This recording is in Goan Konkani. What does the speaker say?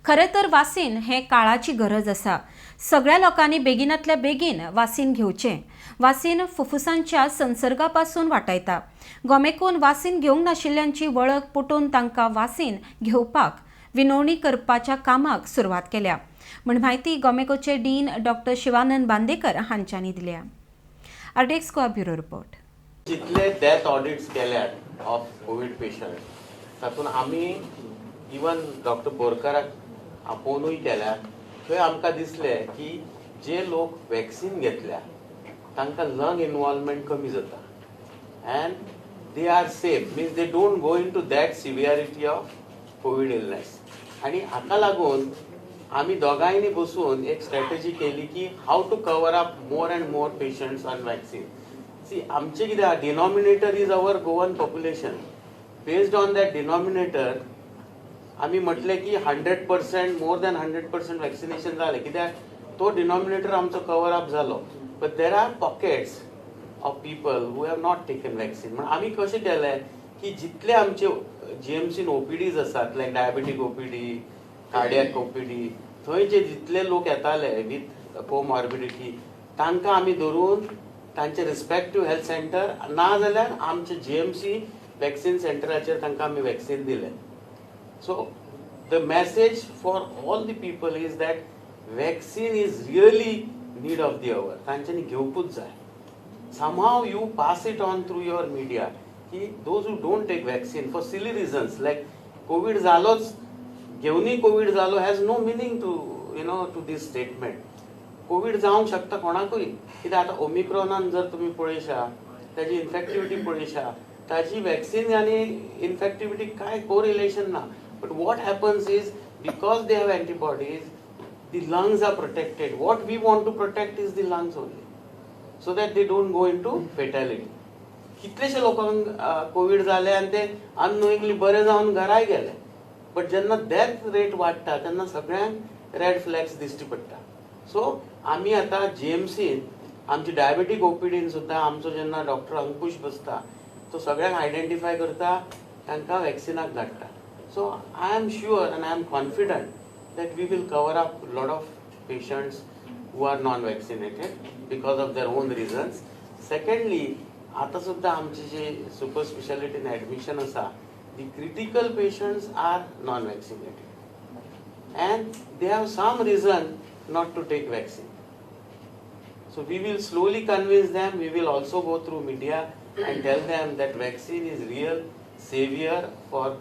खरें तर वासीन हें काळाची गरज आसा. सगळ्या लोकांनी बेगिनातल्या बेगीन वासीन घेवचें. वासीन फुफ्फुसांच्या संसर्गा पासून वाटायता. गोमेकॉन वासीन घेवंक नाशिल्ल्यांची वळख पटोवन तांकां वासीन घेवपाक विनवणी करपाच्या कामाक सुरवात केल्या म्हण म्हायती गोमेकॉचे डीन डॉक्टर शिवानंद बांदेकर हांच्यांनी दिल्या. RDX Goa bureau report. जितले डेथ ऑडिट्स केल्यात ऑफ कोवीड पेशंट, तातूंत आमी इवन डॉक्टर बोरकराक आपोवनूय केल्या. थंय आमकां दिसलें की जे लोक वॅक्सिन घेतल्या तांकां लंग इनवॉल्वमेंट कमी जाता and they are safe, means they don't go into that severity of Covid illness. आनी हाका लागून आमी दोगांयनी बसून एक स्ट्रॅटजी केली की how to cover up more and more patients on vaccine. See, आमचे कितें denominator is our Goan population. Based on that denominator आमी म्हटलें की 100%, more than 100% vaccination जालें, कित्याक तो डिनॉमिनेटर आमचो कवर अप जालो. But there are pockets of people who have not taken vaccine. म्हण आमी कशें केलें की जितले आमचे जीएमसीन ओपीडीज आसात, लायक डायबेटीक ओपीडी, कार्डियक ओपीडी, थंय जे जितले लोक येताले विथ कोमॉर्बिडिटी, तांकां आमी धरून तांचे रिस्पेक्टीव हेल्थ सेंटर ना जाल्यार आमचे जीएमसी वॅक्सिन सेंटराचेर तांकां आमी वॅक्सिन दिलें. So the message for all the people is that vaccine is really need of the hour. तांच्यांनी घेवपूच जाय. Somehow you pass it on through your media की those who don't take vaccine for silly reasons like Covid जालोच, घेवनूय कोवीड जालो has no meaning to you know to this statement. Covid जावंक शकता कोणाकूय, कित्याक आतां ओमिक्रॉनान जर तुमी पळयशा, ताजी इन्फेक्टिविटी पळयशा, ताजी वॅक्सिन आनी इन्फेक्टिविटी कांय कोरिलेशन ना. But what happens is, because they have antibodies, the lungs are protected. What we want to protect is the lungs only, so that they don't go into fatality. कितलेशे लोकांक कोवीड जाले आनी ते अननोईंगली बरे जावन घराय गेले. बट जेन्ना डेथ रेट वाडटा तेन्ना सगळ्यांक रेड फ्लॅग्स दिश्टी पडटा. सो आमी आतां जीएमसीन आमची डायबेटीक ओपीडीन सुद्दां आमचो जेन्ना डॉक्टर अंकुश बसता, तो सगळ्यांक आयडेंटिफाय करता, तांकां वॅक्सिनाक धाडटा. So I am sure and I am confident that we will cover up lot of patients who are non-vaccinated because of their own reasons. Secondly, आता सुद्धा आमचे जे सुपर स्पेशालिटीन ऍडमिशन आसा, the critical patients are non vaccinated and they have some reason not to take vaccine. So we will slowly convince them. We will also go through media and tell them that vaccine is real savior for